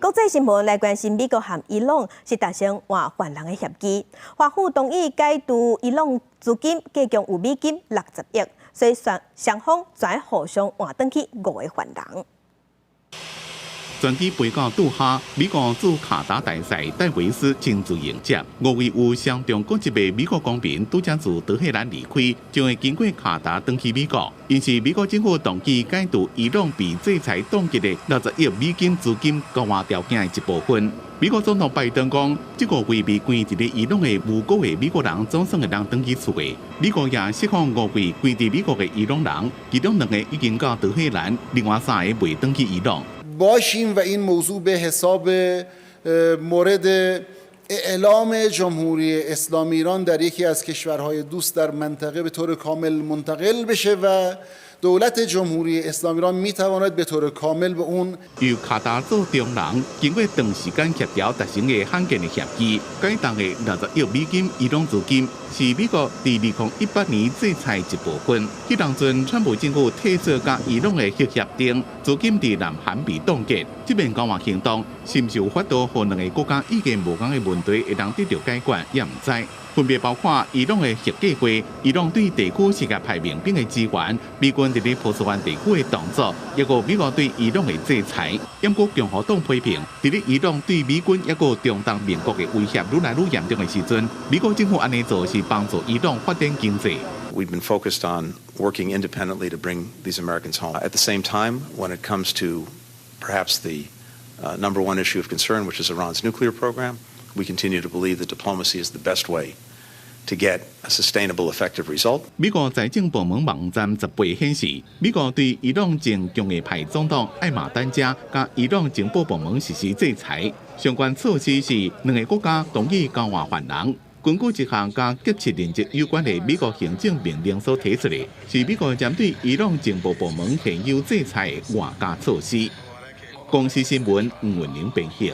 國際新聞來關心，美國和伊朗是達成換犯人的協議，華府同意解除伊朗資金，計共有美金60億，所以雙雙方轉互相換轉去五個犯人。專機飛到杜哈，美國駐卡達大使戴維斯親自迎接。五位有雙重國籍的美國公民，拄才自德黑蘭離開，將會經過卡達轉去美國。𪜶是美國政府同意解除伊朗被制裁凍結的60億美金資金交換條件的一部分。美國總統拜登講，這五位被關佇咧伊朗的無辜的美國人，總算會當轉去厝的。美國也釋放五位關佇美國的伊朗人，其中兩個已經到德黑蘭，另外三個未轉去伊朗。 باشیم و این موضوع به حساب مورد اعلام جمهوری اسلامی ایران در یکی از کشورهای دوست در منطقه به طور کامل منتقل بشه و دولت جمهوری اسلامی ایران میتواند به طور کامل به اون 由卡達做中人，經過長時間協調達成的罕見的協議，解凍的60億美金伊朗資金是美國佇2018年制裁一部分。彼當陣，川普政府退出佮伊朗的核協定，資金佇南韓被凍結。這遍交換行動是毋是有法度予兩个國家意見無仝的問題會當得著解決，也毋知。分別包括伊朗的核計劃、伊朗對地區世界派民兵的支援、美軍佇咧波斯灣地區的動作，抑閣美國對伊朗的制裁。毋過共和黨批評，佇咧伊朗對美軍抑閣中東盟國的威脅愈來愈嚴重的時陣，美國政府按呢做是幫助伊朗發展經濟。 We've been focused on working independently to bring these Americans home. At the same time, when it comes to perhaps the number one issue of concern, which is Iran's nuclear program, we continue to believe that diplomacy is the best way to get a sustainable, effective result. 美國財政部門網站18顯示，美國對伊朗前強硬派總統艾馬丹加佮伊朗情報部門實施制裁，相關措施是兩个國家同意交換犯人。根據一項佮劫持人質有關的美國行政命令所提出的，是美國針對伊朗情報部門現有制裁的外加措施。公視新聞吳文玲編譯。